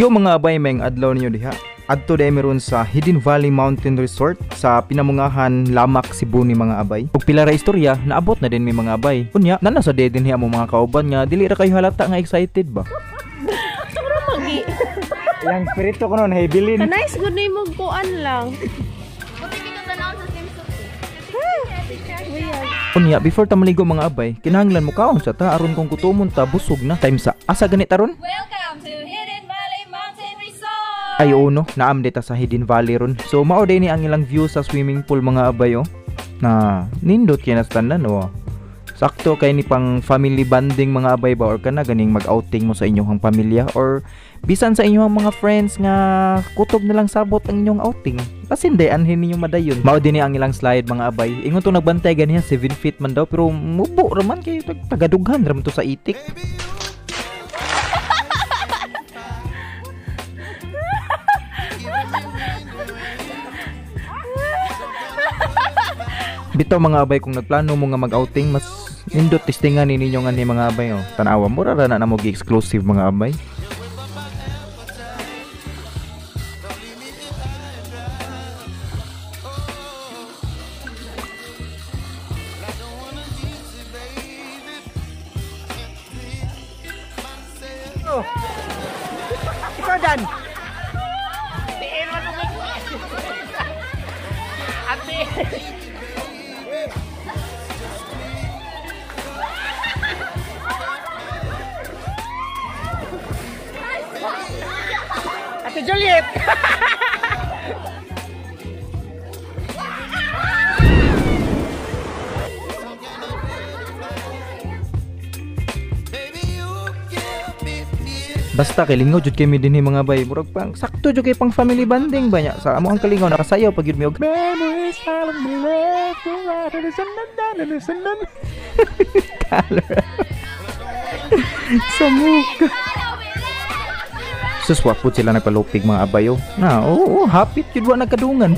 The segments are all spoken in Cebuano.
Yo mga abay, may adlaw ninyo diha. Adto dai meron sa Hidden Valley Mountain Resort sa Pinamungahan, Lamac, Cebu ni mga abay. Ug pila ra istorya, naabot na din mi mga abay. Unya, nana sa din hiya mo mga kauban nga dili ra kayo halata nga excited ba? Magi. Yang spirito ko noon, hey bilin. Nice good name mo kuan lang. Unya, before ta maligo mga abay, kinahanglan mo kaon sa ta aron kung gutomon ta busog na. Time sa asa ganit aron? Welcome to Hidden Valley Mountain Resort. Ay oo no, naam dita sa Hidden Valley ron. So mao din ni ang ilang view sa swimming pool mga abay oh. Na nindot kay na tanan oh. Sakto kay ni pang family bonding mga abay ba, or kana ganing mag-outing mo sa inyong pamilya or bisan sa inyong mga friends nga kutob na lang sabot ang inyong outing. Basin day anhin ninyo madayon. Mao din ni ang ilang slide mga abay. Ingon tong nagbantay ganiya 7 feet man daw pero mubo ra man kay tagadughan ra man to sa itik. Bitaw mga abay, kung nagplano mo nga mag-outing, mas nindot testingan ni ninyo nga ni mga abay oh. Tanawa mura ra na namo gi-exclusive mga abay. Oh. Ikaw Dan. Ate. Ate Juliet. Basta kay lingaw jud kami dinhi mga bay, murag pang sakto jud kay pang family bonding ba nya. Sa amo ang kalingaw nakasayaw pag jud mi og memories follow me left to right and it's color. Sa muka. Sus, wa pud sila nagpalupig mga abayo. Na, oo, hapit jud wa nagkadungan.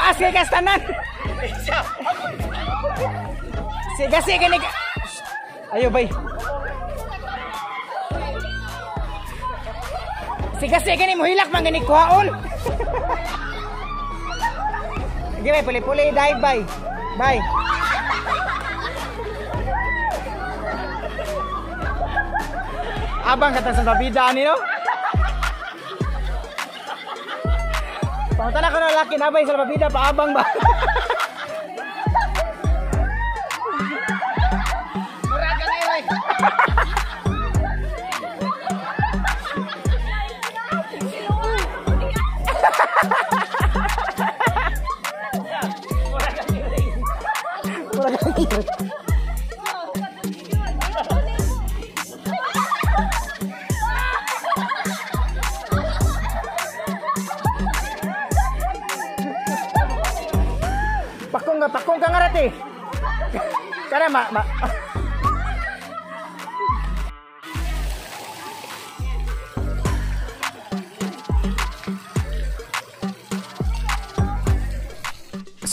Taas kay kastanan. Sige, sige ni. Ayo bay. Sige, sige ni mohilak man gani kuhaon. Sige bay, puli-puli dive bay. Bay. Abang kata sa babida ani no. Pangutan ako ng laki nabay sa babida paabang ba. Mura ka na yun. Mura ka na yun. Pakong ka nga rati. Kara ma.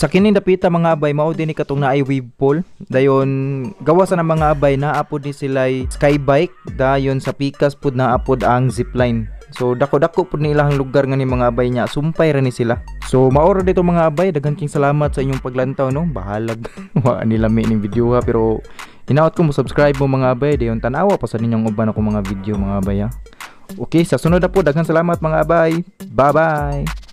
Sa kining dapita, mga abay, mao din ni katong naay wave pool. Dayon gawas sa mga abay, naa pod ni sila sky bike, dayon sa pikas pud naa pod ang zipline. So dako-dako pud ni ilahang lugar nga ni, mga abay, nya sumpay ra ni sila. So mao ra dito, mga abay, daghan king salamat sa inyong paglantaw, no. Bahalag wa ni lami ning video ha, pero hinaot ko mo subscribe mo, mga abay, dayon tan-awa pa sa ninyong uban ako mga video, mga abay ha. Okay, sa sunod na po, daghan salamat, mga abay. Bye-bye.